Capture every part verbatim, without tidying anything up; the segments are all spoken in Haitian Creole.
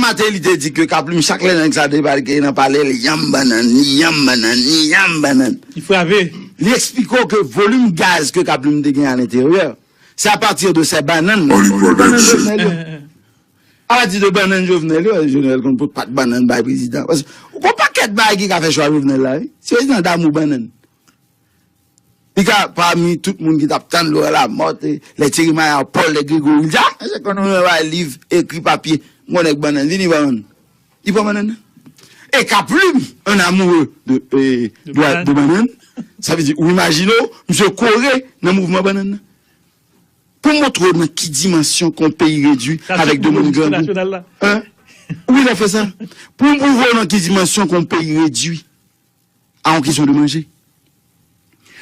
Martelly te di ke Kaplim, chak lè nèg sa debake nan palè, li yanm bannann, li yanm bannann, li yanm bannann. Li frape. Li eksplike w ke volim gaz ke Kaplim te gen alenteryè, se apati de se bannann nan. Bannann Jovenel yo. Apati de bannann Jovenel yo, Jovenel konn pot pat bannann bay prezidan. Paske ou gon pakèt bagay ki ka fè chwa Jovenel la, wi. Se prezidan damou bannann. Li ka pami tout moun ki t ap tann Laurent Lamothe, lè Thierry Mayard, Paul, lè Grégory, li di, a, se konn nou bay liv, ekri papye, m gon nèg bannann, vini bannann. Li pran bannann nan. E Kaplim, un amoureux de, e, de, de bannann. Sa vle di, ou imajine w, misye kore nan mouvman bannann nan. Pou m montre w nan ki dimansyon ke yon peyi redui avèk de moun grangou. Hein? Wi, l ap fè sa. Pou m pwouve w nan ki dimansyon ke yon peyi redui a yon kesyon de manje.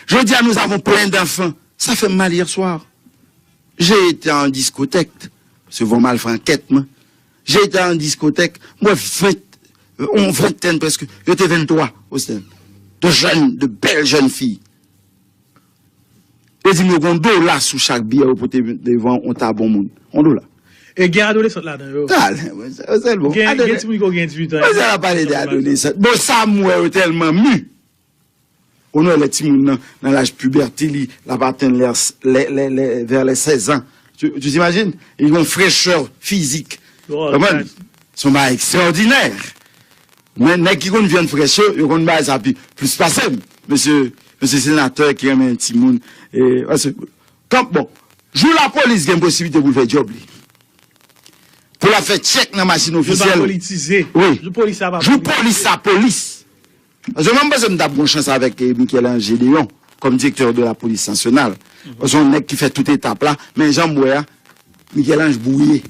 Jodi a, nous avons plein d'enfants. Sa fè m mal yè swa. J'ai été en discothèque. Se von mal frankèt mwen. J'ai été en discothèque. Mwen ven, yon ventèn prèske. Yo te venntwa, Austin. De jeunes, de belles jeunes filles. Yo di m yo gon dola sou chak byè yo pote devan yon ta bon moun. Yon dola. E gen adolesant ladan yo. Talè, mwen, se, se bon. Gen, gen timoun ki gen dizuit an. Mwen, sa la pale de adolesant. Bon, sa m wè yo tèlman mi. Ou wè lè timoun nan, nan laj pibète li, l ap atenn lè, lè, lè, lè, vers les seize ans. Tu, tu t'imagines? Li gon frechè fizik. Konprann? Se yon bagay ekstraòdinè. Men nèg ki konn vyann frèch yo, yo konn bay sa pi, plis pase m. Mesye, mesye senatè ki renmen timoun. E, paske, kan, bon, jou lapolis gen posiblite pou l fè djòb li. Pou l ap fè tchèk nan machin ofisyèl. Yo pa politize. Wi. Jou polis la pa politize. Jou polis la polis. Paske mwen, m panse m t ap gon chans avèk, eh, Michel-Ange Gédéon, kòm direktè de la polis nasyonal. Paske yon nèg ki fè tout etap la, men jan m wè a, Michel-Ange bwouye.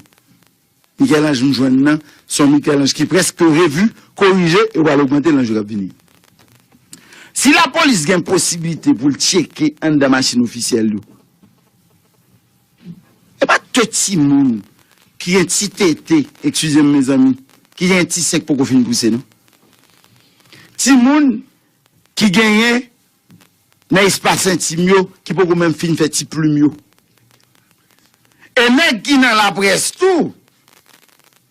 Michel-Ange m jwenn nan, se yon Michel-Ange ki prèske revi, korije, e pral ogmante nan jou k ap vini. Si lapolis gen posiblite pou l tcheke anndan machin ofisyèl yo, e pa tout timoun ki gen ti tete, eskize m, mezanmi, ki gen ti sen k poko fin pouse, non. Timoun ki genyen nan espas entim yo, ki poko menm fin fè ti plim yo. E nèg ki nan laprès tou,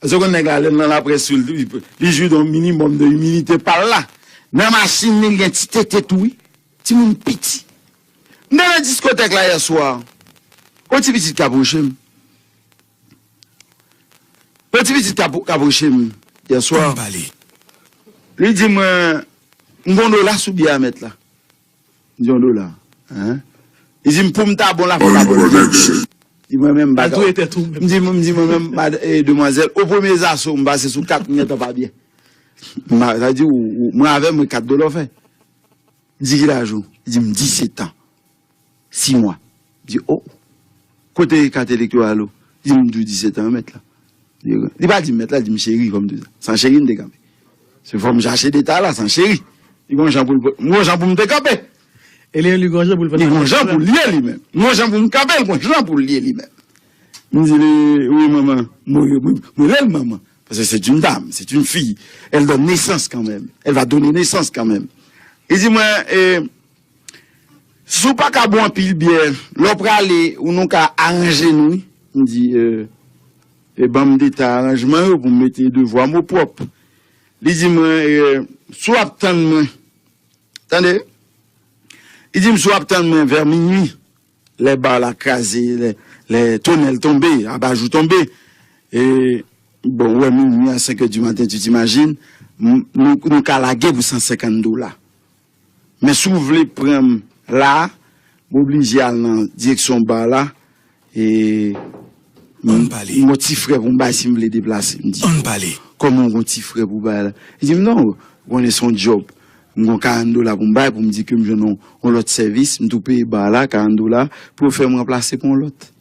paske w konn nèg la, lè l nan laprès tou, li, li jwi de yon minimòm de imilite pa l la. Nan machin li, l gen ti tete tou, wi. Timoun piti. M te nan diskotèk la yè swa. Yon ti pitit k apwoche m. Yon ti pitit k ap-, k apwoche m yè swa. Li di mwen, m gon dola sou byè a mèt la. M di yon dola. Hein? Li di m pou m ta bon la, fò ta bon. Li di mwen menm, m pa ka. M di, m di mwen menm, mad-, eh, demwazèl, o premye zaso, m pase sou kat, m gentan pa byen. M pa, sa di, ou, ou, mwen avè mwen kat dola w fè. Di ki laj ou? Li di m disèt an. Sis mwa. M di, oh. Kote kat elektoral ou? Li di m, m di w disèt an, mèt la. Li pa di m mèt la, li di m cheri, fò m di w sa. San cheri, m te kanpe. Se fò m chache deta la, san cheri. Li gon jan pou l, m gon jan pou m te kanpe. E li, li gon jan pou l fè. Li gon jan pou l ye li menm. M gon jan pou m kanpe, li gon jan pou l ye li menm. M di li, wi, manman. Mwen, mwen, mwen rele l manman. Parce que c'est une dame, c'est une fille. Elle donne naissance quand même. Elle va donner naissance quand même. Li di mwen, eh, si w pa ka bwè anpil byè, lè w prale, ou nou ka aranje nou, wi. M di, eh, e ban m deta aranjman yo pou m mete devwa m opwòp. Li di mwen, eh, si w ap tann mwen, tande, li di m si w ap tann mwen vè minui, lè ba la kraze, lè, lè tonèl tonbe, abajou tonbe. E, bon, ou wè minui a senk è di maten, tu t'imagines, m-, nou, nou ka lage pou san senkant dola. Men si w vle pran m la, m oblije al nan direksyon ba la, e m gon ti frè pou m bay si m vle deplase. M di, kòman w gon ti frè pou bay la? Li di m, non, ou konnen se yon djòb. M gon karant dola pou m bay pou m di ke m jwenn yon, yon lòt sèvis, m tou peye ba la karant dola pou yo fè m ranplase pa yon lòt.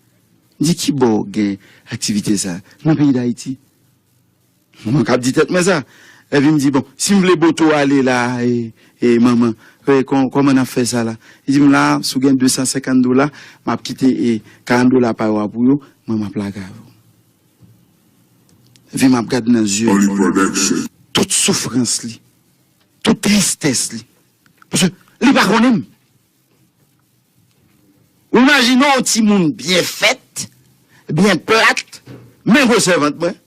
M di, ki bò gen aktivite sa nan peyi Dayiti? Mwen k ap di tèt mwen sa. Epi m di, bon, si m vle bote w ale la, e, e manman, e, kò-, kòman n ap fè sa la? Li di m, la, si w gen de san senkant dola, m ap kite, e, karant dola pa yo a pou yo, mwen m ap lage avè w. Epi m ap gad nan zye l. Tout soufrans li, tout tristès li. Paske li pa konnen m. Ou imajine yon timoun byen fèt, byen plat, men gwosè vant mwen.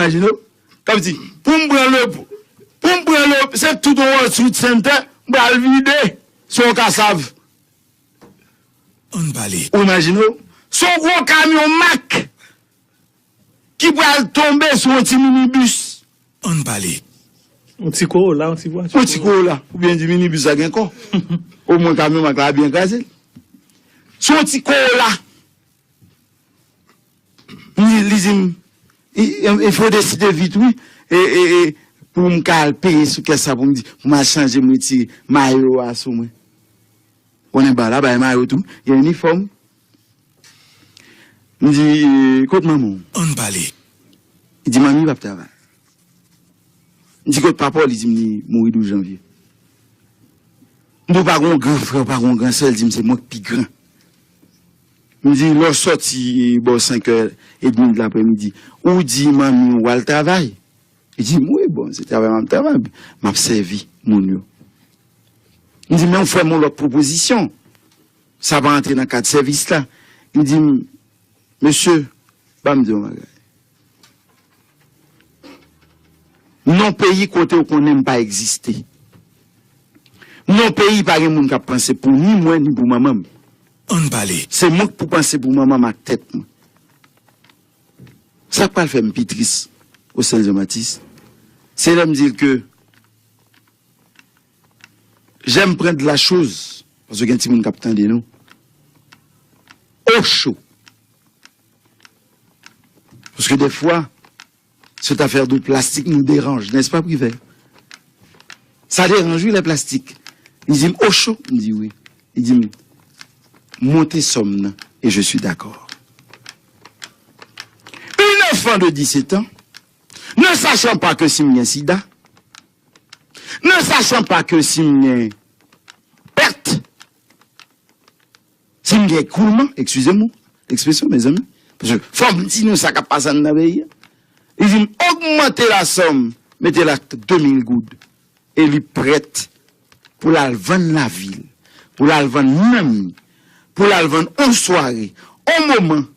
Imajine w. Sa vle di, pou m pran le, pou m pran le, se tout yon World Trade Center, m pral vide, se yon kasav. Ann pale. Ou imajine w. Se yon gwo kamyon Mack ki pral tonbe sou yon ti minibis. Ann pale. Yon ti Corolla, yon ti vwati. Yon ti Corolla. Oubyen di minibis la gen kò. Omwen kamyon Mack la byen kraze. Se yon ti Corolla. Li, li di m, il faut décider vite, wi. E, e, e, pou m ka al peye sou kès sa, pou m di, pou m al chanje, m retire mayo a sou mwen. Konnen ba la, bay mayo tou, gen inifòm. M di, e, kot manman w? Ann pale. Li di, manmi p ap travay. M di, kot papa w? Li di m li mouri douz janvye. M di, w pa gen yon gran frè, w pa gen yon gran sè? Li di m, se mwen k pi gran. M di, lè w sòti bò senk è edmi de laprèmidi, ou di manmi w al travay? Li di m, wi, bon, se travay m ap travay, m ap sèvi moun yo. M di, men w fè m yon lòt pwopozisyon. Sa pa antre nan kad sèvis la. Li di m, mesye, ban m di w yon bagay. Non peyi kote w konnen m pa egziste. Non peyi pa gen moun k ap panse pou ni mwen ni pou manman m. Ann pale. Se mwen k pou panse pou manman m ak tèt mwen. Sa k pral fè m pi tris, Océan Jean Baptiste, se lè m di l ke j'aime prendre la chose, paske gen timoun k ap tande nou, au chaud. Paske dèfwa, cette affaire de plastique nous dérange, n'est-ce pas, Privert? Sa deranj wi, lè plastik. Li di m, au chaud? M di wi. Li di m, monte sòm nan, et je suis d'accord. Un enfant de dix-sept ans, ne sachant pas que si m gen sida, ne sachant pas que si m gen pèt, si m gen ekoulman, excusez-moi l'expression, mezanmi, paske fò m di nou sa k ap pase anndan peyi a. Li di m, ogmante la sòm, mete l a de mil goud. E li prèt pou l al vann lavi l, pou l al vann nanm li, pou l al vann on sware, on moman,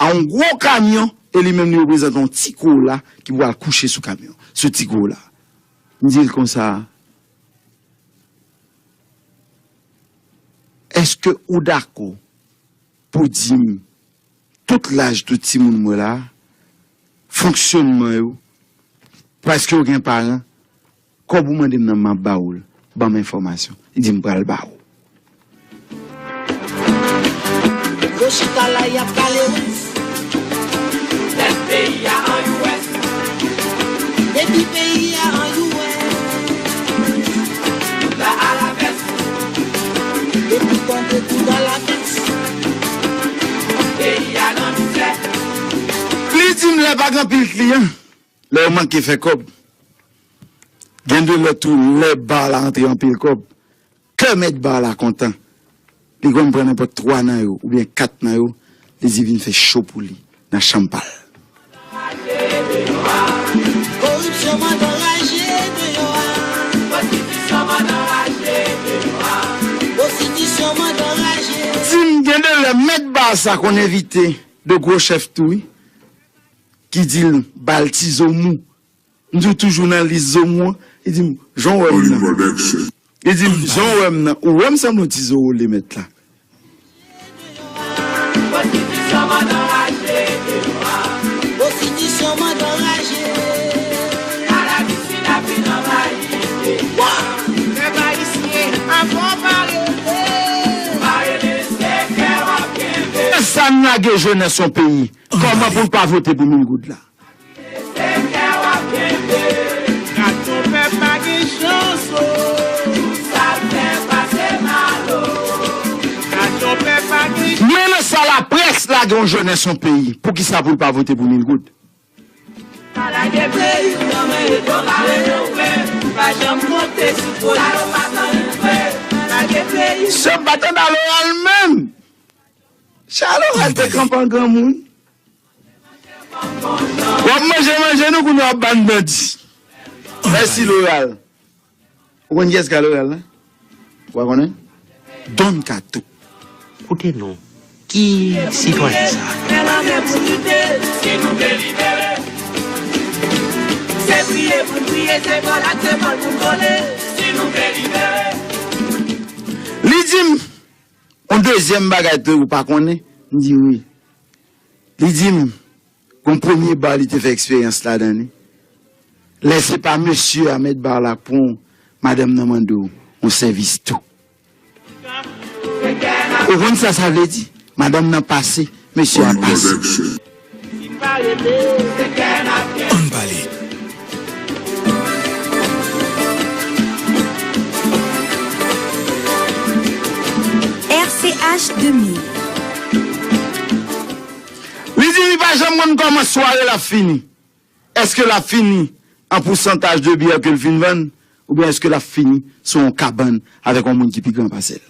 a on gwo kamyon, e li menm li reprezante on ti Corolla ki pral kouche sou kamyon, sou ti Corolla. M di l konsa, èske ou dakò pou di m tout laj tout timoun mwen la, fonksyònman yo, paske w gen paran, kòb ou mande m nan m ap ba ou l, ban m enfòmasyon. Li di m pral ba ou. Yo chita la, y ap kale wi. Tèt peyi a an U S. Depi peyi a an U S. Tout la alavès. Depi tande tout alavès. Peyi a nan mizè. Li di m lè pa gen anpil kliyan, lè yo manke fè kòb. Gen de lè tou, lè ba la antre anpil kòb, kè mèt ba la kontan. Li konn pran nenpòt twa nan yo, oubyen kat nan yo, li di vin fè cho pou li, nan chanm pa l. Koripsyon mande anraje deyò a. Konstitisyon mande anraje deyò a. Konstitisyon mande anraje. Di m gen de lè mèt ba sa konn envite de gwo chèf tou wi, ki di l ba l ti zo mou. M di w toujou nan lis zo mou an. Li di m, jan w wè m nan. Li di m, jan w wè m nan. Ou wè m sanble yon ti zo wole mèt la. Konstitisyon mande anraje. Konstitisyon mande anraje. Arabi Saoudite ap vin anvayi. Pèp ayisyen, avan w pa rele. Pa rele, se kè w ap kenbe. Sa n lage jenès yon peyi. Kòman pou l pa vote pou mil goud la? Gad yon pèp pa gen chans, o. Sa l fè pase mal, o. Gad yon pèp pa gen chans. Men nan sa laprès lage yon jenès yon peyi. Poukisa pou l pa vote pou mil goud? Pa lage peyi nan men yo, pa lage yo vre. Pa janm konte sou polis. Lage peyi. Se pa tande a loral menm. Chalo al te kanpe an granmoun. W ap manje, manje nou kounye a w ap ban bandi. Mèsi, Loral. Ou konn kiyès ka Loral la? Ou pa konnen? Don Kato. Koute non. Ki sitwayen sa a? Fè lame pou lite, si nou vle libere. Pou n kriye, se vòl ak se vòl pou n vole, si nou vle libere. Li di m, yon dezyèm bagay tou ou pa konnen? M di wi. Li di m, gon premye ba li te fè eksperyans ladan li. Lè se pa mesye a mèt ba la k pran w, madanm nan mande w yon sèvis tou. Ou konn sa sa vle di? Madanm nan pase, mesye a pase. Ann pale. R C H de mil. Li di li pa janm konn kòman sware l ap fini. Èske l ap fini an pousantaj de byè ke l fin vann? Oubyen èske l ap fini sou yon kabann avèk yon moun ki pi gran pase l?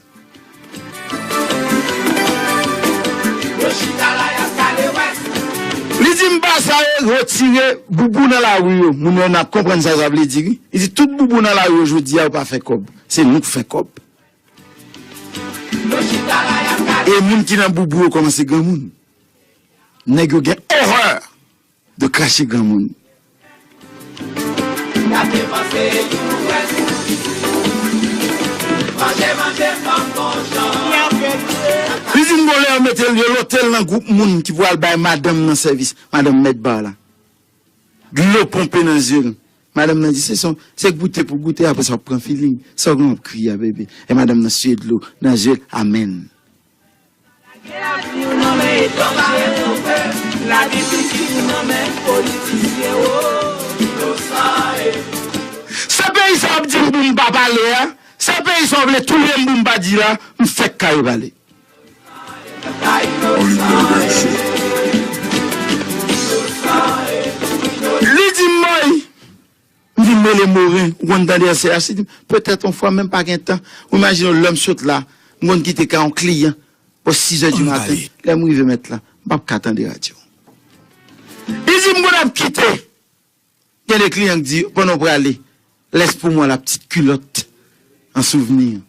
Li di m pa sa yo retire boubou nan lari yo. Moun yo n ap konprann sa sa vle di wi. Li di tout boubou nan lari yo jodi a yo pa fè kòb. Se nou k fè kòb. E moun ki nan boubou yo kòmanse granmoun. Nèg yo gen orè de krache granmoun. Li di m gon lè yo mete l, yo lote l nan gwoup moun ki pou al bay madanm nan sèvis. Madanm mèt ba la. Dlo ponpe nan zye l. Madanm nan di, se son, se goute pou goute, apre sa w ap pran feeling. Sa w gen w ap kriye a, bebe? E madanm nan siye dlo nan zye l, amèn. Se peyi sa w ap di m pou m pa pale a, se peyi sa w vle touye m pou m pa di la, m fèk kare pale. Li di m, mòy, m vin rele Moren, ou konn tande an C H, li di m, petèt yon fwa, men m pa gen tan. Ou imajine w, lè m sot la, m konn kite kay yon kliyan bò sizè di maten. Lè m rive mèt la, m p ap ka tande radyo. Li di m, m konn ap kite. Gen de kliyan k di, pandan w prale, lès pou mwen la ptit kilòt an souvni.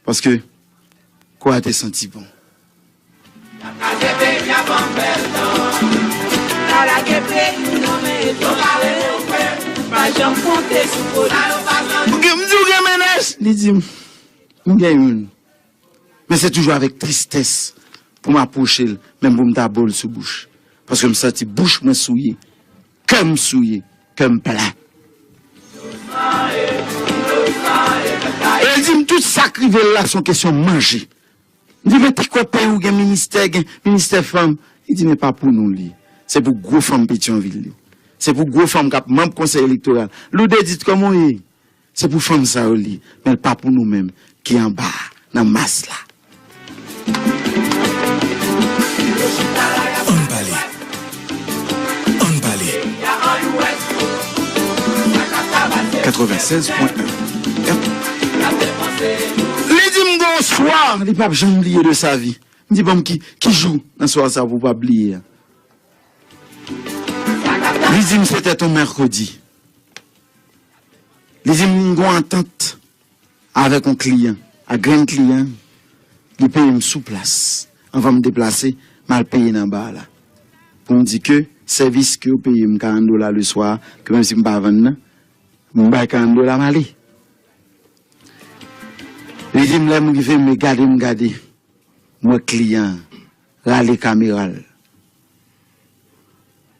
Paske kò a te santi bon. Ou gen, m di w gen mennaj? Li di m, m gen youn. Men se toujou avèk tristès pou m apwoche l, menm pou m ta bo l sou bouch. Paske m santi bouch mwen souye, kè m souye, kè m plen. E l di m tout sa k rive l la se yon kesyon manje. M di, men pikwè peyi w gen ministè, gen ministè fanm. Li di, men pa pou nou li ye. Se pou gwo fanm Petyonvil li. Se pou gwo fanm k ap manm konsèy elektoral. Loudedit, kòman w ye? Se pou fanm sa yo li, men l pa pou nou menm ki anba a, nan mas la. Ann pale. Ann pale. Katrevennsèz pwen en. Li di m gon swa li p ap janm bliye de sa vi. M di, ban m ki, ki jou nan swa sa pou w p ap bliye a? Li di m se t èt yon mèkredi. Li di m m gon antant avèk yon kliyan, ak grenn kliyan, li peye m sou plas. Anvan m deplase, m al peye nan ba la. Pou m di ke sèvis ke yo peye m karant dola leswa, ke menm si m pa vann nan, m bay karant dola m ale. Li di m lè m rive, m gade, m gade. M wè kliyan an rale kamera l.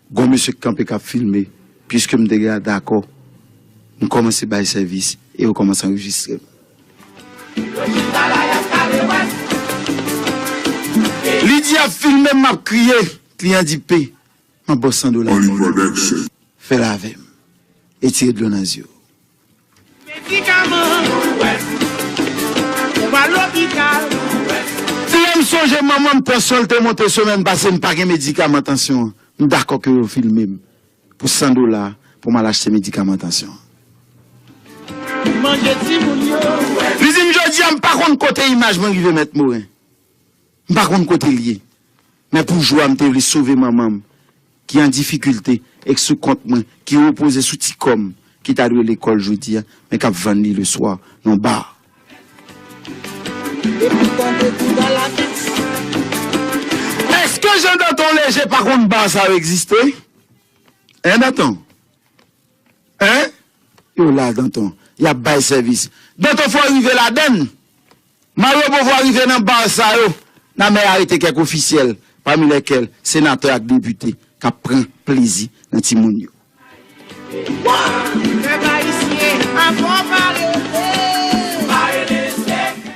Gon mesye k kanpe k ap filme. Piske m te gentan dakò, m kòmanse bay sèvis e yo kòmanse anrejistre m. Li di y ap filme m, m ap kriye. Kliyan di, "P, m ap ba w san dola." Fè l avè m. E tire dlo nan zye w. Medikaman, ou pa lopital. Lè m sonje manman m, tansyon l te monte semèn pase, m pa gen medikaman tansyon an. M dakò ke yo filme m pou san dola pou m al achte medikaman tansyon an. Manje timoun yo. Li di m, jodi a, m pa konn kote imaj mwen rive, Mèt Moren. M pa konn kote l ye, men pou jou a, m te vle sove manman m, ki an difikilte, e k sou kont mwen, ki repoze sou ti kò m, ki ta dwe lekòl jodi a, men k ap vann li leswa nan ba. Èske Jean Danton Léger pa konn ba sa yo egziste? Hein, Danton? Hein? Yo la, Danton. Y ap bay sèvis. Danton, fò rive ladann. Mario Beauvoir rive nan bar sa yo. Nan men arete kèk ofisyèl, pami lèkèl senatè ak depite, k ap pran plezi nan timoun yo. Pèp ayisyen, ankò pale.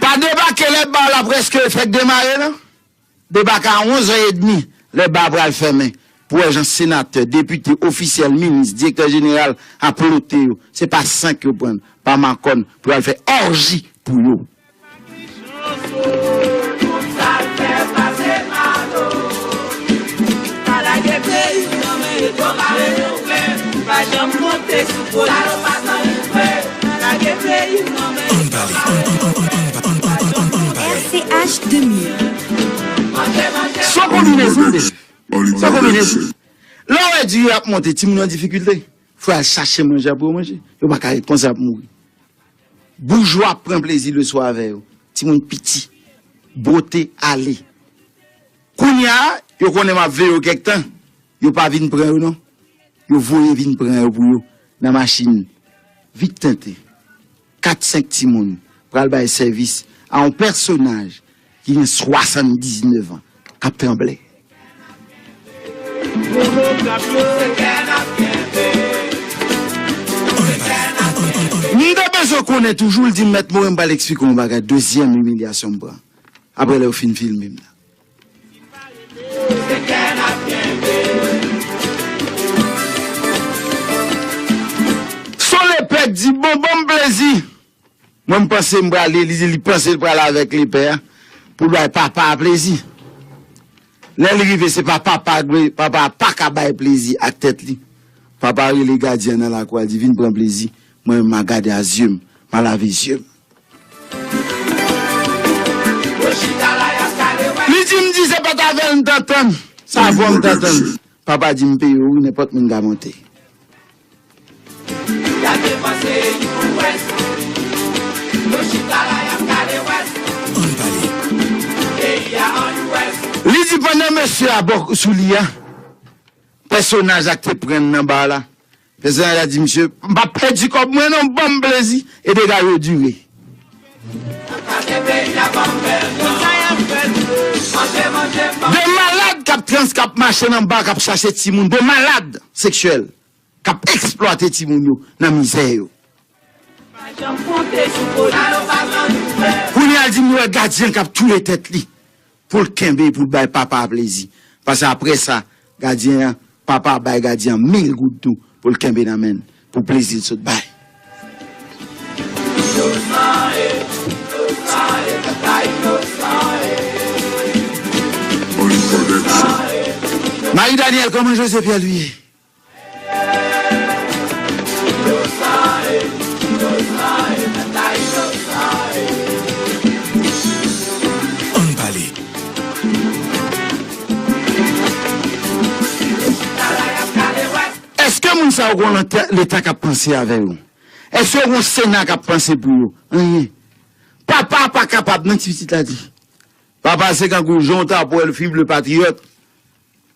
Pa debake, lè bar la prèske fèk demare, non? Debake a onz è edmi, lè bar pral fèmen, pou wè jan senatè, depite, ofisyèl, minis, direktè jeneral ap lote yo. Se pa senk yo pran, pa makòn, pou y al fè òji pou yo. Ann pale, ann, ann, ann, ann, ann, ann, ann pale. Ann, ann, ann, ann, ann pale. R C H de mil. Son konbinezon de. Son konbinezon. Lè w wè diri ap monte, timoun yo an difikilte. Fò y al chache manje pou yo manje. Yo pa ka ret konsa ap mouri. Boujwa ap pran plezi leswa avè yo. Timoun piti. Bwote ale. Kounye a, yo konnen m ap veye yo kèk tan. Yo pa vin pran yo non. Yo voye vin pran yo pou yo nan machin. Vit tente. Kat senk timoun pral bay sèvis a yon pèsonaj ki gen swasanndiznèf an k ap tranble. M te bezwen konnen toujou, l di m, Mèt Moren, m pral eksplike w yon bagay, dezyèm imilyasyon m pran. Apre lè yo fin filme m nan. Son lepè di, bon, ban m plezi. Mwen, m panse m prale, li di li panse l prale avèk lepè a pou l bay papa a plezi. Lè l rive, se pa papa a, papa a pa ka bay plezi ak tèt li. Papa a rele gadyen an nan lakou a, l di, vin pran plezi. Mwen menm, m a gade a zye m, m a lave zye m. Li di m di se pa t avè l m t ap tann. Sa vò m t ap tann. Papa di m peye w wi, nenpòt moun ka monte. Ann pale. Li di pandan mesye a bò sou li a, pèsonaj la k te pran l nan ba la, pèsonaj la di misye, m p ap pèdi kòb mwen non, ban m plezi, e dega yo dire. De malad k ap trans, k ap mache nan ba, k ap chache timoun, de malad seksyèl k ap eksplwate timoun yo nan mizè yo. Kounye a l di m wè gadyen k ap touye tèt li pou l kenbe, pou l bay papa a plezi. Paske apre sa, gadyen an, papa a bay gadyen an mil goud tou pou l kenbe nan men l, pou plezi l sot bay. Marie Daniel, kòman José Pierre li ye? Ann pale. Èske moun sa yo gon leta, leta k ap panse avè yo? Èske yo gon sena k ap panse pou yo? Anyen. Papa a pa kapab, nan ti pitit la di. Papa se kankou jan w ta pwèl fibre patriyòt.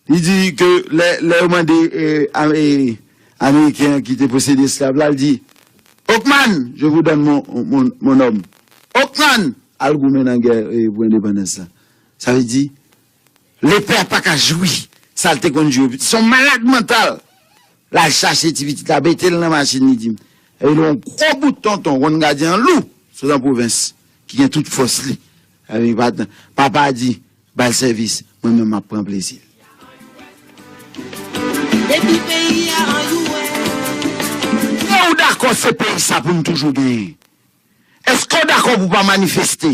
Li di ke lè, lè yo mande, eh, am-, eh, Ameriken an ki te posede esklav la, li di, Oakman, je vous donne mon, mon, mon homme. Oakman, al goumen nan gè, eh, pou endepandans la. Sa vle di, lepè a pa ka jwi sa l te konn jwi. Se yon malad mantal. L al chache ti pitit la, mete l nan machin, li di m. Epi l yon gwo bout tonton, konn gadyen an lou, sot an pwovens, ki gen tout fòs li. Epi pa-, papa a di, ba l sèvis, mwen menm m ap pran plezi l. Depi peyi a an U S. E ou dakò se peyi sa pou n toujou genyen? Èske w dakò pou w pa manifeste?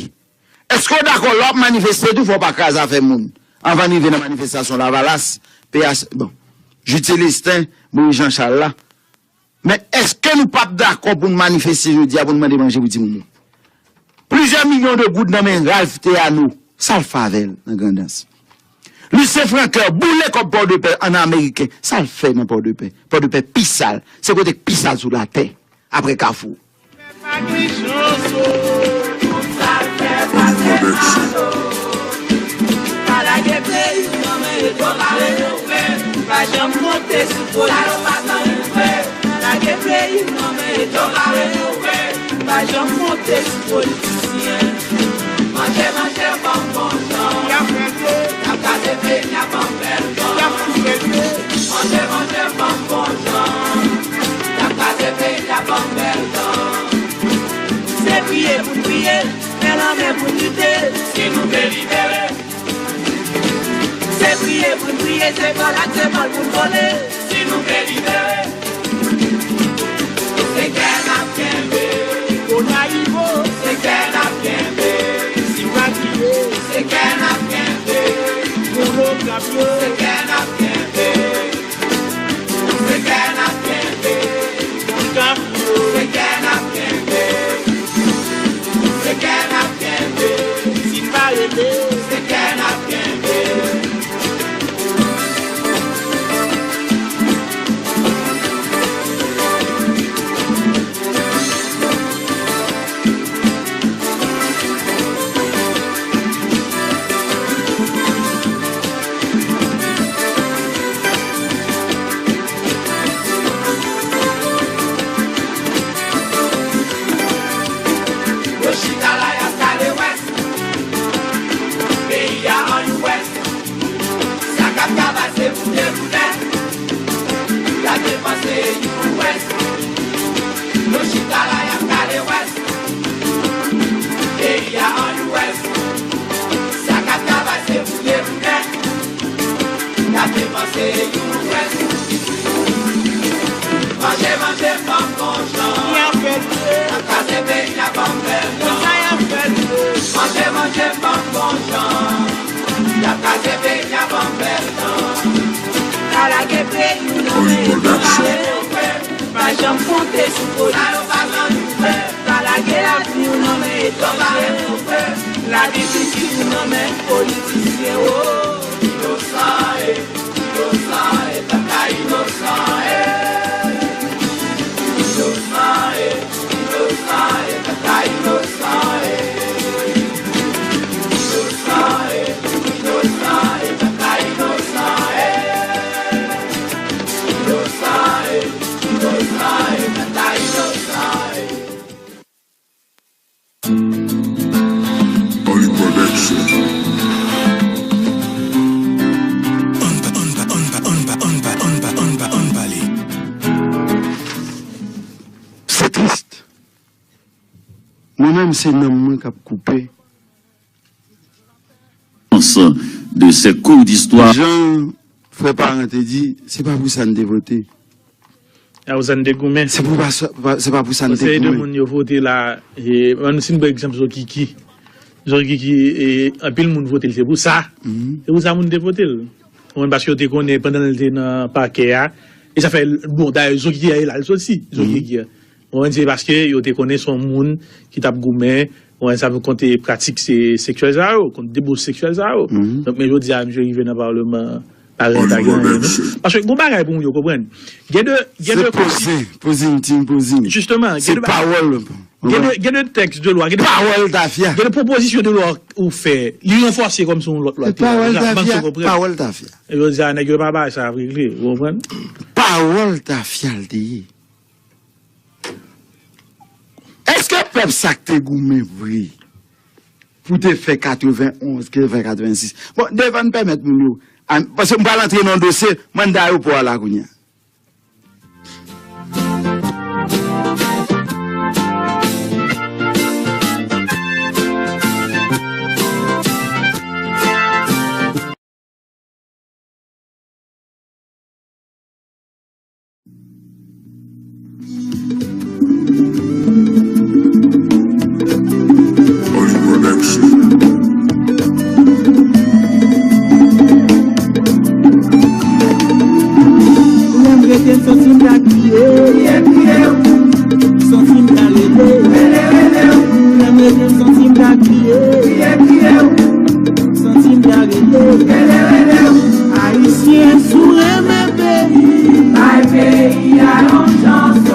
Èske w dakò lè w ap manifeste tou fò w pa kraze afè moun? Anvan n rive nan manifestasyon Lavalas, P H, bon, Jude Célestin, Moïse Jean Charles la. Men èske nou p ap dakò pou n manifeste jodi a pou n mande manje pou timoun yo? Plizyè milyon de goud nan men Ralph Théano, sa l fè avè l nan Grandans? Lucien Francoeur boule kòb Pòdepè an ameriken, sa l fè nan Pòdepè? Pòdepè pi sal, se kote k pi sal sou latè, apre Kafou. Se sou politisyen. Manje, manje, ban m bon jan. Y ap kraze peyi a, ban m bèl tan. Manje, manje, ban m bon jan. Y ap kraze peyi a, ban m bèl tan. Se priye pou n priye, men lanmen pou n lite, si nou vle libere. Se priye pou n priye, se vòl ak se vòl pou n vole, si nou vle libere. Se kè n ap kenbe. Konayibo. Se kè n ap kenbe. Sibatiye. Se kè n ap kenbe. Monogab yo. Se kè n ap kenbe. Se kè n ap kenbe. Pou kafou yo. Se kè n ap kenbe. Se kè n ap kenbe. Si n pa rele. Se kè n ap kenbe. Yo chita la, y ap gade wès. Peyi a an U S. Sa k ap ka pase pou de pou nèt. Y ap depanse U S. Nou chita la, y ap gade wès. Peyi a an U S. Sa k ap ka pase pou de pou nèt. Y ap depanse U S. Manje, manje, ban m bon jan. Y ap kraze peyi a, ban m bèl tan. Manje, manje, ban m bon jan. Y ap kraze peyi a, ban m bèl tan. Pa lage peyi w nan men etranjè. Pa janm konte sou politisyen. Pa lage lavi w nan men etranjè. Lavi pitit ou nan men politisyen, o. Inosan e, inosan e, pèp la inosan e. Inosan e, inosan e, pèp la inosan e. Inosan e, inosan e, pèp la inosan e. Inosan e, inosan e, pèp la inosan e. Oli Production. Ann pa, ann pa, ann pa, ann pa, ann pa, ann pa, ann pa, ann pale. Se tris. Mwen menm, se nanm mwen k ap koupe. De ces cours d'histoire. Jan frè Paran te di, se pa pou sa n te vote. A pou sa n te goumen. Se pou pa sa, pa, se pa pou sa n te goumen. Yon seri de moun yo vote la, e, ann, si n pran egzanp Zokiki. Zokiki, e, anpil moun vote l, se pou sa. Mhm. Se pou sa moun te vote l. Ou konprann, paske yo te konnen pandan l te nan pakè a, e sa fè, bon, dayè, Zokiki a, e la l soti, Zokiki a. Ou konprann, se paske yo te konnen se yon moun ki t ap goumen, ou konprann, sa pou kont pratik se seksyèl sa yo, kont debòs seksyèl sa yo. Mhm. Donk, men jodi a, misye rive nan palman, pa gen, pa gen anyen, non. Paske gon bagay pou moun yo konprann. Gen de, gen de, se poze, poze yon ti poze. Jisteman, se gen de ba-, pawòl. Gen de, gen de tèks de lwa, gen de pawòl tafya. Gen de pwopozisyon de lwa ou fè, li ranfòse kòmsi yon lòt lwa te la. Pawòl tafya, pawòl tafya. E jodi a, nèg yo pa bay sa ap regle, ou konprann? Pawòl tafya l te ye. Èske pèp sa k te goumen vre pou te fè katrevenn onz, ki te fè katrevenn sis? Bon, devan n pèmèt moun yo, an, paske m pral antre nan yon dosye, mwen nan ayewopò a la kounye a. Oli Production. Lè m rete, m santi m ta kriye. Santi m ta rele. Lè m rete, m santi m ta kriye. Santi m ta rele. Ayisyen, si w renmen peyi, bay peyi a yon chans, o.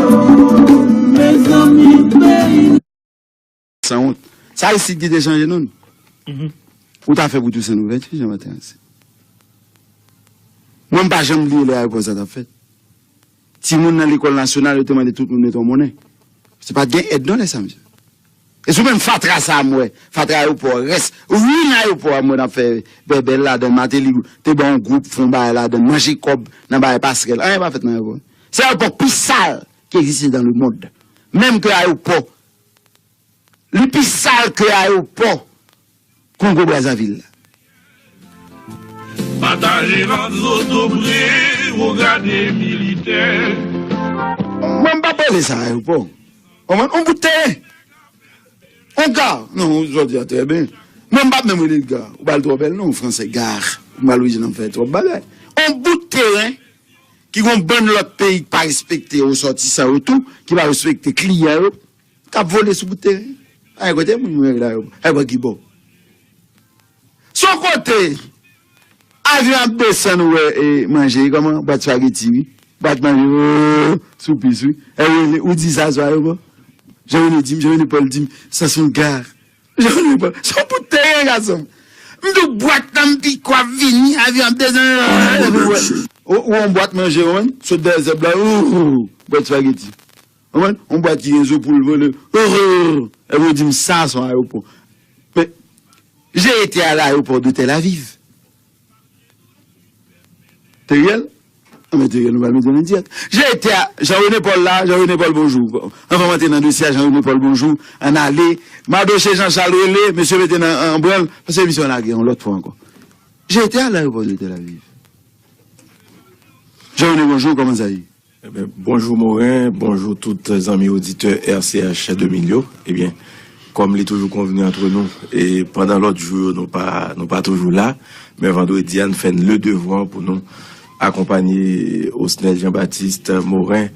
Mezanmi, peyi. Sanwont. Sa isit ki te chanje non l. Mhm. Ou ta fè pou Tousen Louvèti, Jean Mathias. Mwen, m pa janm bliye lè ayewopò sa t ap fèt. Timoun nan lekòl nasyonal, yo te mande tout moun mete yon monnen. Se pa t gen èd non lè sa, mesye. E sou menm fatra sa a m wè, fatra ayewopò, rès, ruin ayewopò a m wè n ap fè bèbèl ladan, Mateli te ba yon gwoup fon bagay ladan, manje kòb nan bagay pasrèl. Anyen pa fèt nan ayewopò. Se ayewopò pi sal ki egziste dans le monde. Menm ke ayewopò, li pi sal ke ayewopò Kongo Brazzaville la. Pataje vant zotobre, wogade militè. Mwen m pa pale sa ayewopò. Konprann? On bout teren. On gar. Non, ou di a trè byen. Men m pa menm rele l gar. Ou ba l twò bèl non, fransè, gar. Ou mal orijin an fè twòp bagay. On bout teren ki gon bann lòt peyi ki pa respekte resòtisan yo tou, ki pa respekte kliyan yo, k ap vole sou bout teren. Ay, kote moun yo la yo? Ay, bò ki bò? Son kote avyon ap desann ou wè e manje, kòman? Bwat spageti, wi. Bwat manje, oo, sou pis, wi. E ou, ou di sa sou ayewopò? Jean René di m, Jean René Paul di m, sa se yon gar. Jean René Paul, se yon bout teren, gason. M di w bwat nan m piko ap vini, avyon ap desann. Ou, ou yon bwat manje, ou menm, sot dèyè zèb la, oo, bwat spageti. Konprann? Yon bwat ki gen zo poul vole. Epi yo di m sa se yon ayewopò. Men, j'ai été à l'aéroport de Tel Aviv. Teriel? Anben Teriel, nou pral mete nan dirèk. J'ai été à Jean René Paul la, Jean René Paul bonjou. Anvan m antre nan dosye a, Jean René Paul bonjou. Ann ale. Madoche Jean Charles rele, mesye mete nan an branl, paske emisyon an lage yon lòt fwa ankò. J'ai été à l'aéroport de Tel Aviv. Jean René bonjou, kòman sa ye? Ebyen, bonjou Moren, bonjou tout zanmi oditè R C H de mil yo. Ebyen, kòm li toujou konvni antre nou, e pandan lòt jou yo nou pa nou pa toujou la, men vandredi a n fè n le devwa pou nou akonpanye Osnel Jean Baptiste Moren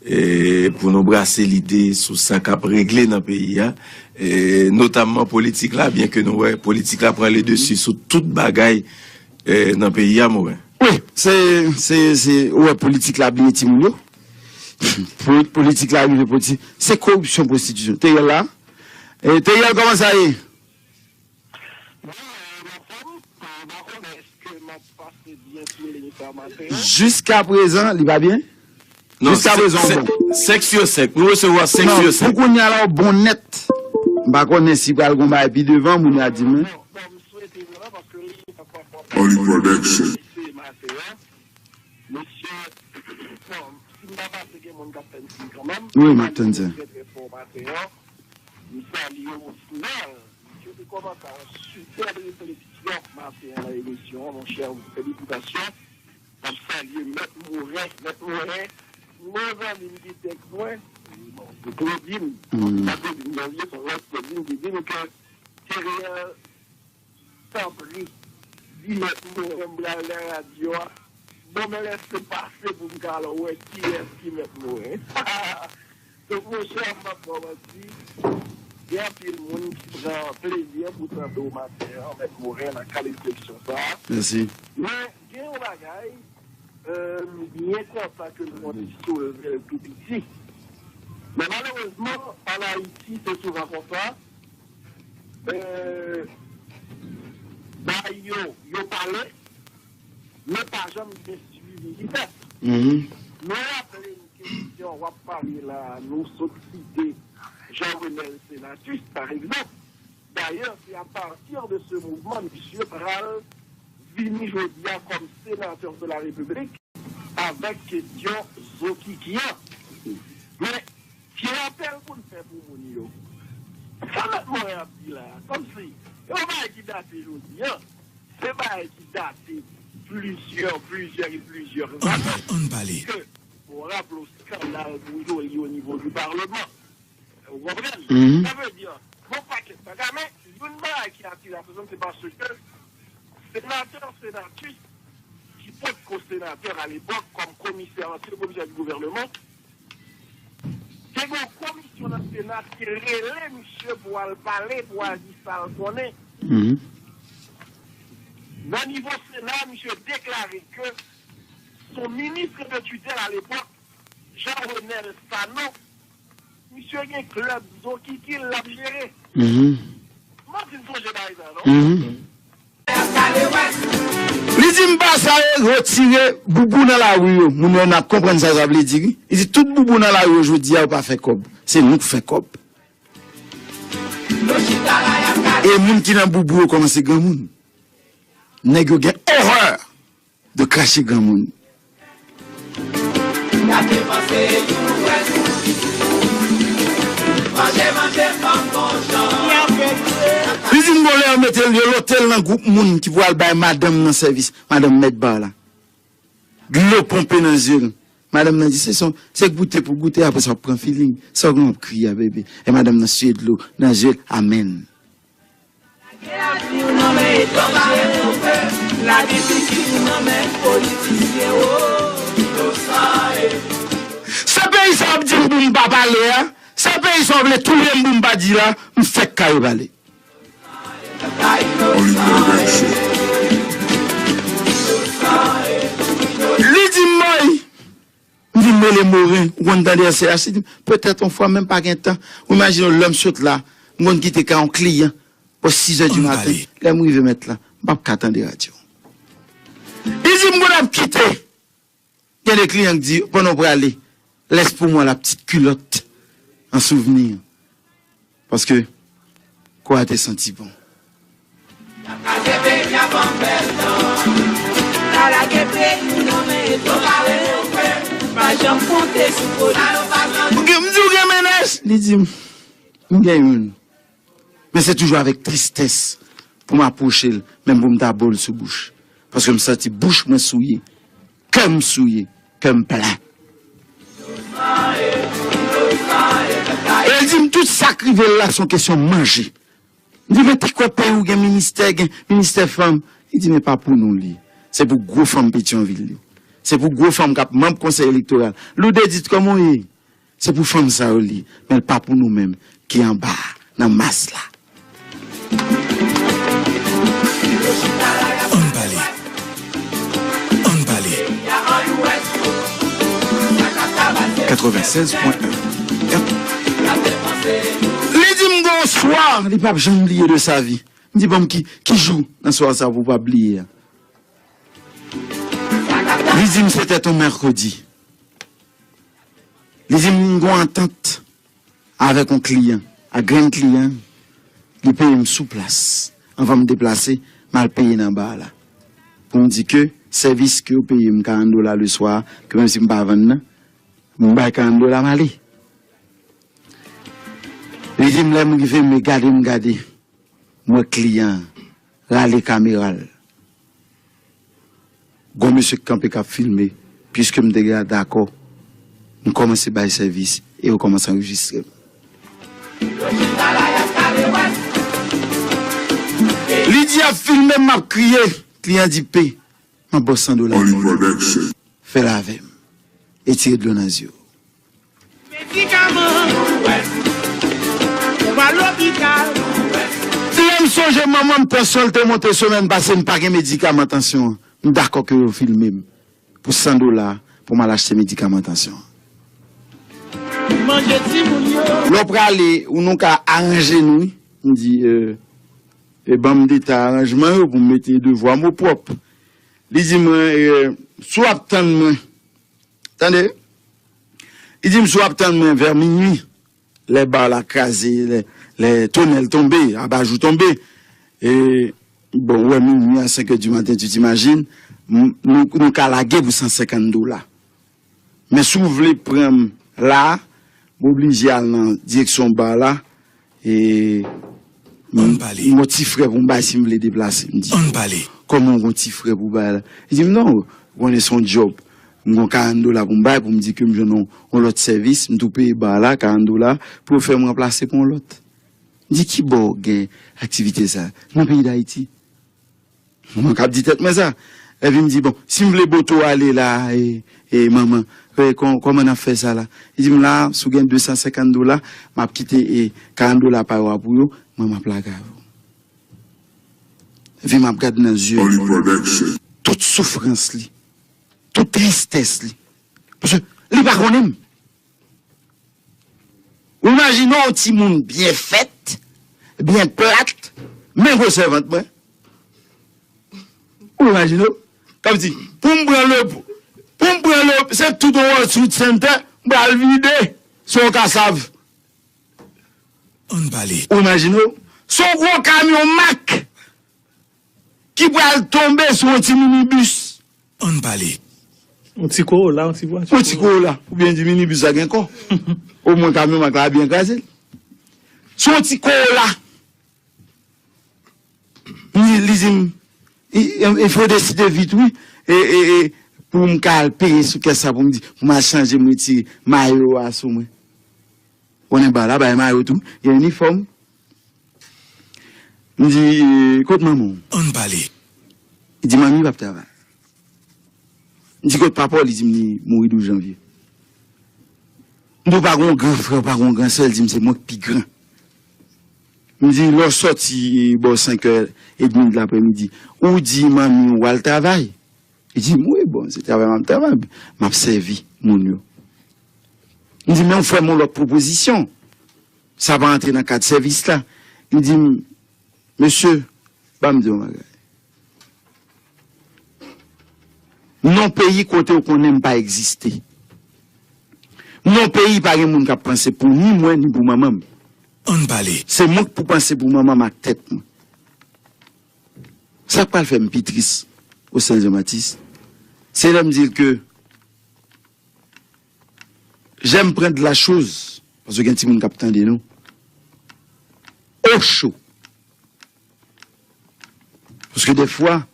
e pou nou brase lide sou sa k ap regle nan peyi a, e notamman politik la, byen ke nou wè politik la pran le desi sou tout bagay e nan peyi a Moren. Wi, se, se, se, ou wè politik la bliye timoun yo. Politik la rive poti. Se koripsyon pwostitisyon. Teriel la. E Teriel, kòman sa ye? Jiska prezan, li pa byen? Non, Jiska prezan, w bon. Senk sou senk. Nou resevwa senk sou senk. Pou kounye a la, w bon nèt. M pa konnen si pral gon bagay pi devan, moun yo a di m. Only Production. Mesye, bon, si m pa pase gen moun k ap fè m siy kanmenm. Wi, m ap tann sa. Trè, trè fò maten an. M salye Osnel. Misye te kòmanse a yon sipèb refleksyon maten an nan emisyon an, monchè, felisitasyon. M ap salye Mèt Moren. Mèt Moren, se yon zanmi m ki tèks mwen. Bon, se Claudine. Sa Claudine Janvier, se yon lòt Claudine ki di m ke Teriel Tanpri, di Mèt Moren m pral nan radyo a. Ban m lèse pase pou m ka al wè kiyès ki Mèt Moren. Donk, monchè, m p ap ba w manti, gen anpil moun ki pran plezi pou tande w maten an, Mèt Moren, nan kad refleksyon sa a. Mèsi. Men, gen yon bagay, euh, m byen kontan ke nou konn soulve l tou piti. Men malerezman, ann Ayiti, se souvan konsa. euh, bay yo, yo pale, men pa janm gen swivi ki fèt. Nou raple n kesyon w ap pale la a, nou sot site Jean Renel Senatus, pa egzanp. Dayè, se apati de se mouvman misye pral vini jodi a kòm senatè de la repiblik. Avèk kesyon Zokiki an. Men, ti rapèl pou n fè pou moun yo. Sa Mèt Moren ap di la a, kòmsi, se yon bagay ki date jodi a, se bagay ki date plizyè, plizyè e plizyè zane. Ann pale. Ke, bon, raple w skandal Boujoly o nivo di Palman. Ou konprann? Sa vle di, gon pakèt bagay, men youn bagay ki atire atansyon m, se paske senatè Senatus, ki potko senatè alepòk, kòm komisè, ansyen komisè di gouvènman, te gen yon komisyon nan Sena ki te rele misye pou al pale, pou al di sa l konnen. Nan nivo Sena, misye deklare ke son ministre de tutelle à l'époque, Jean Renel Sanon, misye gen klèb Zokiki l ap jere. Mwen fin sonje bagay sa non. Li di m pa sa yo retire boubou nan lari yo. Moun yo n ap konprann sa sa vle di wi. Li di tout boubou nan lari yo jodi a yo pa fè kòb. Se nou k fè kòb. E moun ki nan boubou yo kòmanse granmoun. Nèg yo gen orè de krache granmoun. Li di m gon lè yo mete l, yo lote l nan gwoup moun ki pou al bay madanm nan sèvis. Madanm mèt ba la. Dlo ponpe nan zye l. Madanm nan di, se son, se goute pou goute, apre sa w ap pran feeling. Sa w gen w ap kriye a, bebe? E madanm nan siye dlo nan zye l, amèn. Se peyi sa w ap di m pou m pa pale a, se peyi sa w vle touye m pou m pa di la, m fèk kare pale. Li di m, mòy, m vin rele Moren, ou konn tande S C H, li di m, petèt yon fwa, men m pa gen tan. Ou imajine w, lè m sot la, m konn kite kay yon kliyan, bò sizè di maten, lè m rive mèt la, m p ap ka tande radyo. Li di m, moun ap kite. Gen de kliyan k di, pandan w prale, lès pou mwen la ptit kilòt, an souvni. Paske kò a te santi bon. Ou gen, m di w gen mennaj? Li di m, m gen youn. Men se toujou avèk tristès pou m apwoche l, menm pou m ta bo l sou bouch. Paske m santi bouch mwen souye, kè m souye, kè m plen. E l di m tout sa k rive l la se yon kesyon manje. M di, men ti kwè peyi w gen ministè, gen ministè fanm. Li di, men pa pou nou li ye. Se pou gwo fanm Petyonvil li. Se pou gwo fanm k ap manm konsèy elektoral. Loudedit, kòman w ye? Se pou fanm sa yo li, men l pa pou nou menm ki anba a, nan mas la. Ann pale. Ann pale. Katrevennsèz pwen en. Li di m gon swa li p ap janm bliye de sa vi. M di, ban m ki, ki jou nan swa sa pou w pa bliye a? Li di m se tèt yon mèkredi. Li di m m gon antant avèk yon kliyan, ak grenn kliyan, li peye m sou plas. Anvan m deplase, m al peye nan ba la. Pou m di ke sèvis ke yo peye m karant dola leswa, ke menm si m pa vann nan, m bay karant dola, m ale. Li di m lè m rive, m gade, m gade. M wè kliyan an rale kamera l. Gon mesye k kanpe k ap filme, piske m te gentan dakò, m kòmanse bay sèvis e yo kòmanse anrejistre m. Li di y ap filme m, m ap kriye. Kliyan di, "P, m ap ba w san dola. Fè l avè m e tire dlo nan zye w." Medikaman, ou pa lopital. Lè m sonje manman m, tansyon l te monte semèn pase, m pa gen medikaman tansyon an. M dakò ke yo filme m pou san dola pou m al achte medikaman tansyon an. Manje timoun yo. Lè w prale, ou nou ka aranje nou, wi. M di, euh, e ban m deta aranjman yo pou m mete devwa m opwòp. Li di mwen, euh, si w ap tann mwen, tande, li di m si w ap tann mwen vè minui, lè ba la kraze, lè, lè tonèl tonbe, abajou tonbe, e, bon, ou wè minui a senk è di maten, tu t'imagines, m, nou, nou ka lage pou san senkant dola. Men si w vle pran m la, m oblije al nan direksyon ba la, e m, m gon ti frè pou m bay si m vle deplase. M di, kòman w gon ti frè pou bay la? Li di m, non, ou konnen se yon djòb. M gon karant dola pou m bay, pou m di ke m jwenn yon, yon lòt sèvis, m tou peye ba la, karant dola, pou yo fè m ranplase pou yon lòt. M di, ki bò gen aktivite sa nan peyi Dayiti? Mwen k ap di tèt mwen sa. Epi m di, bon, si m vle bote w ale la, e, e manman, e, kò-, kòman n ap fè sa la? Li di m, la, si w gen de san senkant dola, m ap kite, e, karant dola pa yo a pou yo, mwen m ap lage avè w. Epi m ap gad nan zye l. Tout soufrans li, tout tristès li. Paske li pa konnen m. Ou imajine w, yon timoun byen fèt, byen plat, men gwosè vant mwen. Ou imajine w? Kòmsi, pou m pran le, pou m pran le, se tout yon World Trade Center, m pral vide, se yon kasav. Ann pale. Ou imajine w? Se yon gwo kamyon Mack ki pral tonbe sou yon ti minibis. Ann pale. Yon ti Corolla, yon ti vwati. Yon ti Corolla. Ou byen di minibis la gen kò. Omwen kamyon Mack la byen kraze. Se yon ti Corolla. Li, li di m, "Il, il faut décider vite, wi." E, e, e, pou m ka al peye sou kès sa, pou m di, pou m al chanje, m retire mayo a sou mwen. Konnen ba la, bay mayo tou, gen inifòm. M di, "Kot manman w?" Ann pale. Li di, "Manmi p ap travay." M di, "Kot papa w?" Li di m li mouri douz janvye. M di, "Ou pa gen yon gran frè, ou pa gen yon gran sè?" Li di m, "Se mwen k pi gran." M di, "Lè w sòti bò senk è edmi de laprèmidi, ou di manmi w al travay?" Li di m, "Wi, bon, se travay m ap travay, m ap sèvi moun yo." M di, "Men w fè m yon lòt pwopozisyon. Sa pa antre nan kad sèvis la." Li di m, "Mesye, ban m di w yon bagay. Non peyi kote w konnen m pa egziste. Non peyi pa gen moun k ap panse pou ni mwen, ni pou manman m. Ann pale. Se mwen k pou panse pou manman m ak tèt mwen." Sa k pral fè m pi tris, Océan Jean Baptiste, se lè m di l ke j'aime prendre la chose, paske gen timoun k ap tande nou, au chaud. Paske dèfwa,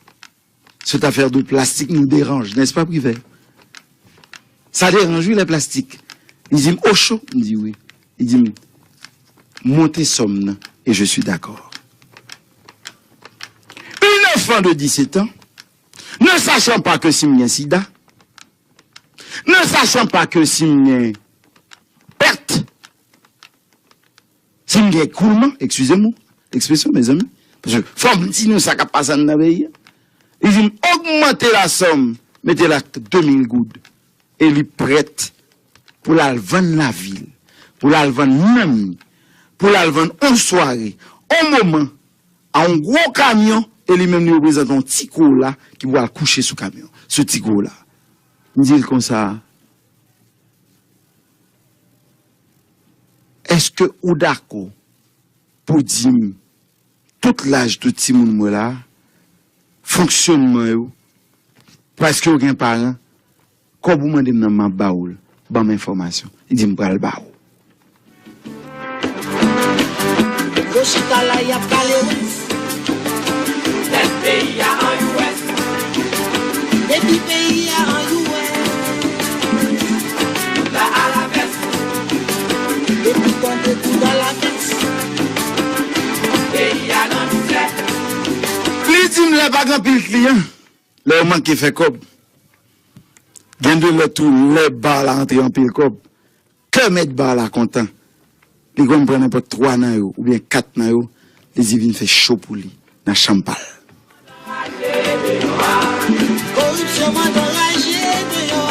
cette affaire de plastique nous dérange, n'est-ce pas, Privert? Sa deranj, wi, lè plastik. Li di m, "Ocho?" M di, "Wi." Li di m, "Monte sòm nan, et je suis d'accord." Un enfant de dix-sept ans, ne sachant pas que si m gen sida, ne sachant pas que si m gen pèt, si m gen ekoulman, excusez-moi l'expression, mezanmi, paske fò m di nou sa k ap pase anndan peyi a. Li di m, "Ogmante la sòm, mete l ak de mil goud." E li prèt pou l al vann lavil, pou l al vann nanm li, pou l al vann on sware, on moman, a on gwo kamyon, e li menm li reprezante on ti Corolla ki pral kouche sou kamyon, sou ti Corolla. M di l konsa, "Èske ou dakò pou di m tout laj tout timoun m wè la, fonksyònman yo, paske w gen paran, kòb ou mande m nan m ap ba ou l, ban m enfòmasyon." Li di m pral ba ou. Yo chita la, y ap pale, wi. Tèt peyi a an U S. Depi peyi a an U S. Tout la alavès. Depi tande tout alavès. Peyi a nan mizè. Li di m lè pa gen anpil kliyan, lè yo manke fè kòb. Gen de lè tou, lè ba la antre anpil kòb, kè mèt ba la kontan. Li konn pran nenpòt twa nan yo, oubyen kat nan yo, li di vin fè cho pou li nan chanm pa l. Koripsyon mande anraje deyò a.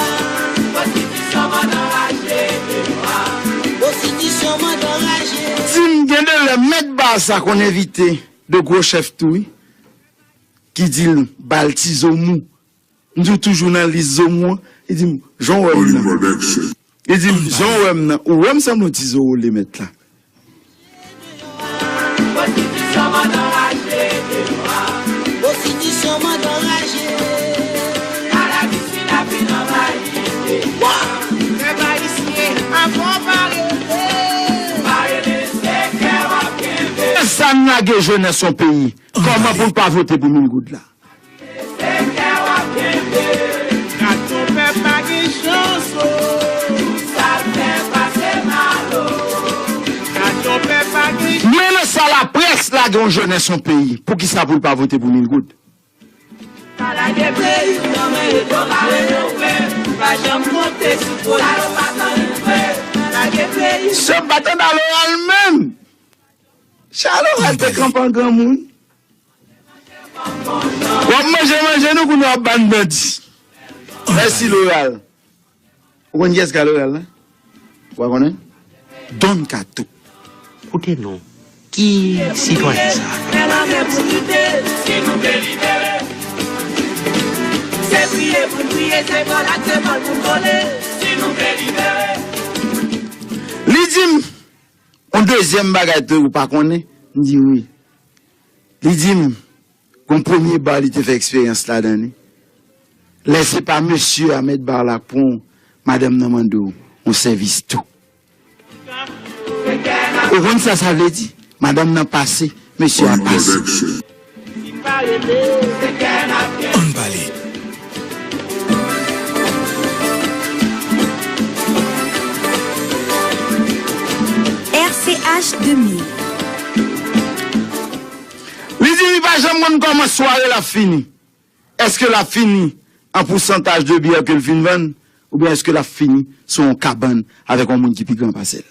Pwostitisyon mande anraje deyò a. Pwostitisyon mande anraje. Di m gen de lè mèt ba sa konn envite de gwo chèf tou, wi, ki di l ba l ti zo mou. M di w toujou nan lis zo mou an. Li di m, "Jan w wè m nan." Li di m, "Jan w wè m nan, ou wè m sanble yon ti zo wole mèt la." Sa n lage jenès yon peyi. Kòman pou l pa vote pou mil goud la? Kat yon pèp pa gen chans, o. Kat yon pèp pa gen chans. Men nan sa laprès lage yon jenès yon peyi, poukisa pou l pa vote pou mil goud? Pa lage peyi m nan men yo, pa rele w vre. Pa janm konte sou pwojè yo, pa tann vre. Pa lage peyi m. Se pa tande a loral menm. Chalo al te kanpe an granmoun. W ap manje, manje nou kounye a w ap ban bandi. Mèsi, Loral. Ou konn kiyès ka Loral la? Ou pa konnen? Don Kato. Koute non. Ki sitwayen sa? Li di m, Dezyèm bagay tou, ou pa konnen? M di wi. Li di m, gon premye ba li te fè eksperyans ladan li. Lè se pa mesye a mèt ba la pou w, madanm nan mande w yon sèvis tou. Ou konn sa sa vle di? Madanm nan pase, mesye a pase. Ann pale. R C H de mil. Li di li pa janm konn kòman sware l ap fini. Èske l ap fini an pousantaj de byè ke l fin vann, oubyen èske l ap fini sou yon kabann avèk yon moun ki pi gran pase l?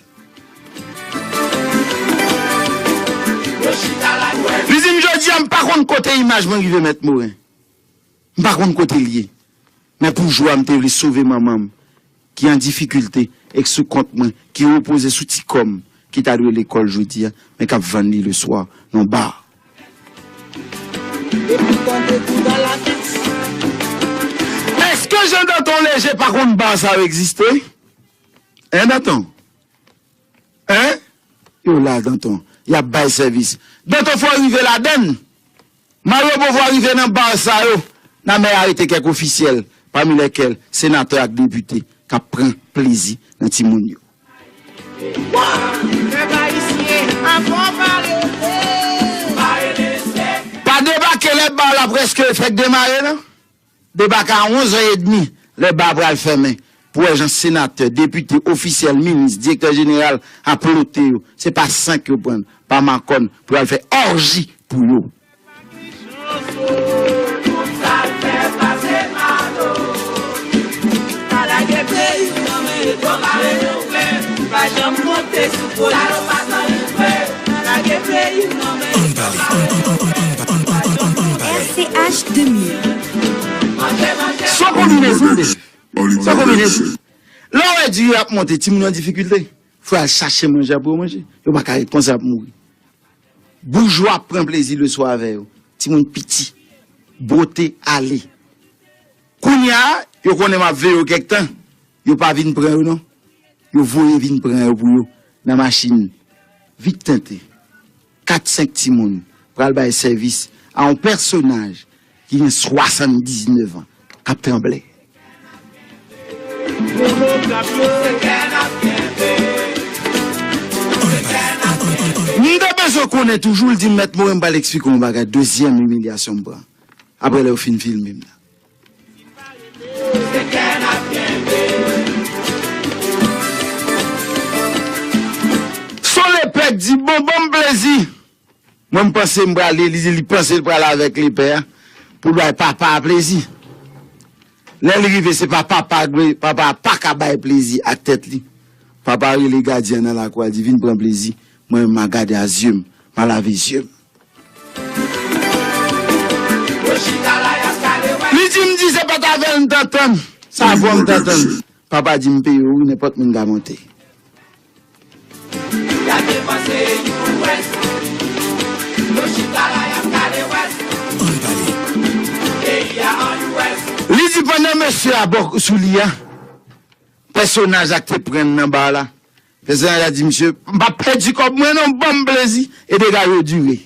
Li di m, jodi a, m pa konn kote imaj mwen rive, Mèt Moren. M pa konn kote l ye. Men pou jou a, m te vle sove manman m, ki an difikilte, e k sou kont mwen, ki repoze sou ti kò m, ki ta dwe lekòl jodi a, men k ap vann li leswa nan ba. Èske Jean Danton Léger pa konn ba sa yo egziste? Hein, Danton? Hein? Yo la, Danton. Y ap bay sèvis. Danton, fò w rive ladann. Mario Beauvoir rive nan ba sa yo. Nan men arete kèk ofisyèl, pami lèkèl senatè ak depite, k ap pran plezi nan timoun yo. Pa debake lè ba la prèske fèk demare, non? Debake a onz è edmi, lè ba pral fèmen, pou wè jan senatè, depite, ofisyèl, minis, direktè jeneral ap lote yo. Se pa senk yo pran, pa makòn, pou y al fè òji pou yo. Ann pale, ann, ann, ann, ann, ann, ann, ann, ann, ann, ann pale. R C H de mil. Se yon konbinezon de, se yon konbinezon. Lè w wè diri ap monte, timoun yo an difikilte. Fò y al chache manje pou yo manje. Yo pa ka ret konsa ap mouri. Boujwa ap pran plezi leswa avè yo. Timoun piti. Bote ale. Kounye a, yo konnen m ap veye yo kèk tan. Yo pa vin pran yo, non. Yo voye vin pran yo pou yo nan machin. Vit tente. Kat, senk timoun pral bay sèvis a yon pèsonaj ki gen swasanndiznèf an, k ap tranble. M te bezwen konnen toujou, l di m, Mèt Moren, m pral eksplike w yon bagay, dezyèm imilyasyon m pran. Apre lè yo fin filme m nan. Son lepè di, bon, ban m plezi. Mwen, m panse m prale, li di li panse l prale avèk lepè a pou l bay papa a plezi. Lè l rive, se pa papa, papa a pa ka bay plezi ak tèt li. Papa a rele gadyen an nan lakou a, l di, vin pran plezi. Mwen menm, m a gade a zye m, m a lave zye m. Li di m di se pa t avè l m t antann. Sa vò m t antann. Papa di m peye w wi, nenpòt moun ka monte. Ann pale. Li di pandan mesye a bò sou li a, pèsonaj la k te pran nan ba la, pèsonaj la di, misye, m p ap pèdi kòb mwen non, ban m plezi, e dega yo dire.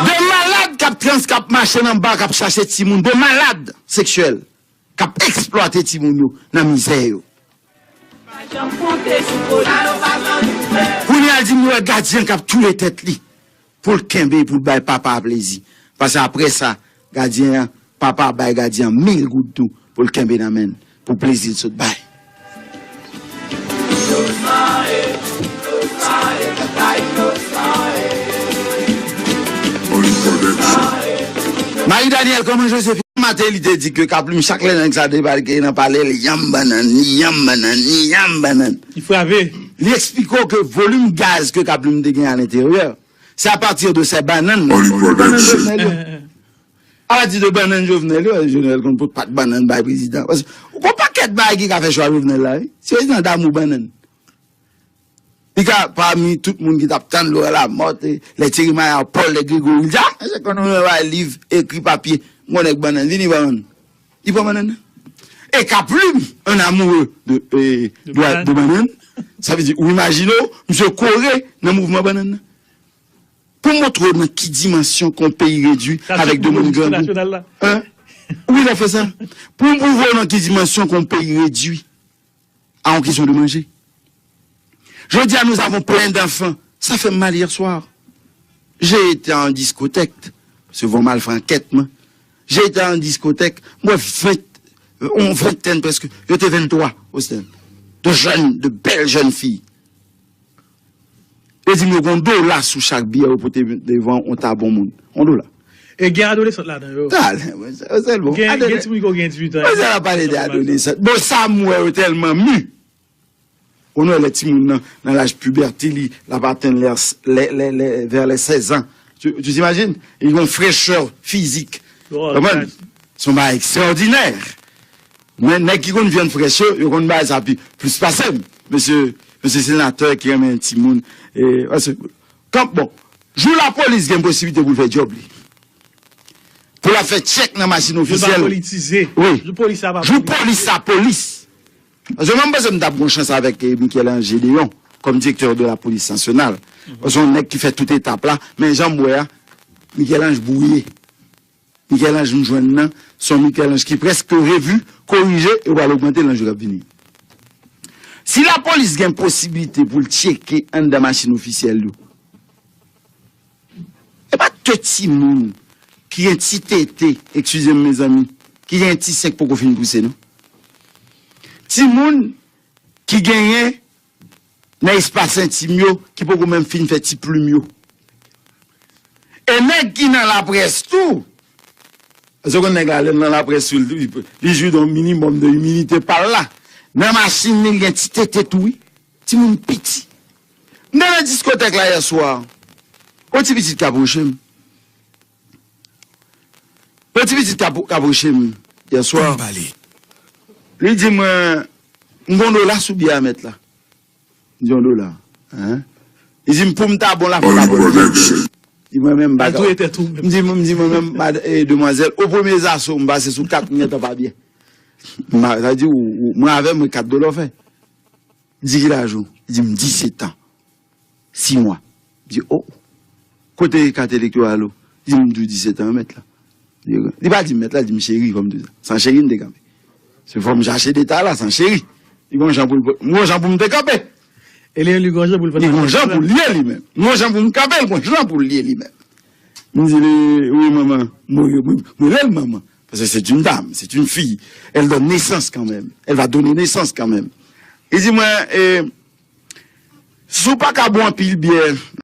De malad k ap trans, k ap mache nan ba, k ap chache timoun, de malad seksyèl k ap eksplwate timoun yo nan mizè yo. Kounye a, l di m wè gadyen k ap touye tèt li pou l kenbe, pou l bay papa a plezi. Paske apre sa, gadyen an, papa a bay gadyen an mil goud tou pou l kenbe nan men l, pou plezi l sot bay. Marie Daniel, kòman Josephine? Maten, li te di ke Kaplim, chak lè nèg sa debake nan palè l, yanm bannann, li yanm bannann, li yanm bannann. Li frape. Li eksplike w ke volim gaz ke Kaplim te gen alenteryè, se apati de sè bannann nan. Bannann Jovenel yo. Apati de bannann Jovenel yo, Jovenel konn pot pat bannann bay prezidan. Paske ou gon pakèt bagay ki ka fè chwa Jovenel la, wi. Se prezidan damou bannann. Li ka pami tout moun ki t ap tann Laurent Lamothe, lè Thierry Mayard, Paul, lè Grégory, li di, a, se konn nou bay liv, ekri papye, m gon nèg bannann, vini bannann. Li pran bannann nan. E Kaplim, un amoureux de, eh, de, de bannann. Sa vle di, ou imajine w, misye kore nan mouvman bannann nan. Pou montre w nan ki dimansyon ke yon peyi redui avèk de moun grangou. Hein? Wi, l ap fè sa. Pou m pwouve w nan ki dimansyon ke yon peyi redui a yon kesyon de manje. Jodi a, nous avons plein d'enfants. Sa fè m mal yè swa. J'ai été en discothèque. Se von mal frankèt mwen. J'ai été en discothèque. Mwen, ven, yon ventèn prèske. Yo te venntwa, Austin. De jeunes, de belles jeunes filles. Yo di m yo gen yon dola sou chak byè yo pote devan yon ta bon moun. Yon dola. E gen adolesant ladan yo. Talè, mwen, se, se bon. Gen, gen timoun ki gen dizuit an. Mwen, sa la pale de adolesant. Bon, sa m wè yo tèlman mi. Ou wè lè timoun nan, nan laj pibète, li, l ap atenn lè, lè, lè, lè, vers les seize ans. Tu, tu t'imagines? Li gen yon frechè fizik. Konprann? Se yon bagay ekstraòdinè. Men nèg ki konn vyann frèch yo, yo konn bay sa pi, plis pase m. Mesye, mesye senatè ki renmen timoun, e, paske, kan, bon, jou lapolis gen posiblite pou l fè djòb li, pou l ap fè tchèk nan machin ofisyèl. Jou pa politize. Wi. Jou polis la pa politize. Jou polis la polis. Paske mwen, m panse m t ap gen chans avèk, eh, Michel-Ange Gédéon kòm direktè de la polis nasyonal. Paske yon nèg ki fè tout etap la, men jan m wè a, Michel-Ange bwouye. Michel-Ange m jwenn nan, se yon Michel-Ange ki prèske revi, korije, e w al ogmante nan jou k ap vini. Si lapolis gen posiblite pou l tcheke anndan machin ofisyèl yo, e pa tout timoun ki gen ti tete, eskize m, mezanmi, ki gen ti sen k poko fin pouse, non. Timoun ki genyen nan espas entim yo, ki poko menm fin fè ti plim yo. E nèg ki nan laprès tou, paske w konn nèg la, lè l nan laprès tou, li, li jwi yon minimòm de imilite pa l la. Nan machin li, li gen ti tete tou, wi. Timoun piti. M te nan diskotèk la yè swa. Yon ti pitit k apwoche m. Yon ti pitit k ap-, k apwoche m yè swa. Li di mwen, "M gen yon dola sou byè a, mèt la." M di, "Yon dola, hein?" Li di m, "Pou m ta bon la, fò ta bon." Di mwen menm, m pa ka. M di, m di mwen menm, mad-, eh, demwazèl, o premye zaso, m pase sou kat, m gentan pa byen. M pa, sa di, ou, ou, mwen avè mwen kat dola w fè. M di, "Ki laj ou?" Li di m, "Disèt an." Sis mwa. M di, "Oh, kote kat elektoral ou?" Li di m, "M di w disèt an, mèt la." Li pa di m mèt la, li di m cheri, fò m di w sa. San cheri, m te kanpe. Se fò m chache deta la, san cheri. Li gon jan pou l, m gon jan pou m te kanpe. E li, li gon jan pou l ye li menm. M gon jan pou m kanpe, li gon jan pou l ye li menm. M di li, "Wi, manman." Mwen, mwen, mwen rele l manman. Parce que c'est une dame, c'est une fille. Elle donne naissance quand même. Elle va donner naissance quand même. Li di mwen, eh, "Si w pa ka bwè anpil byè,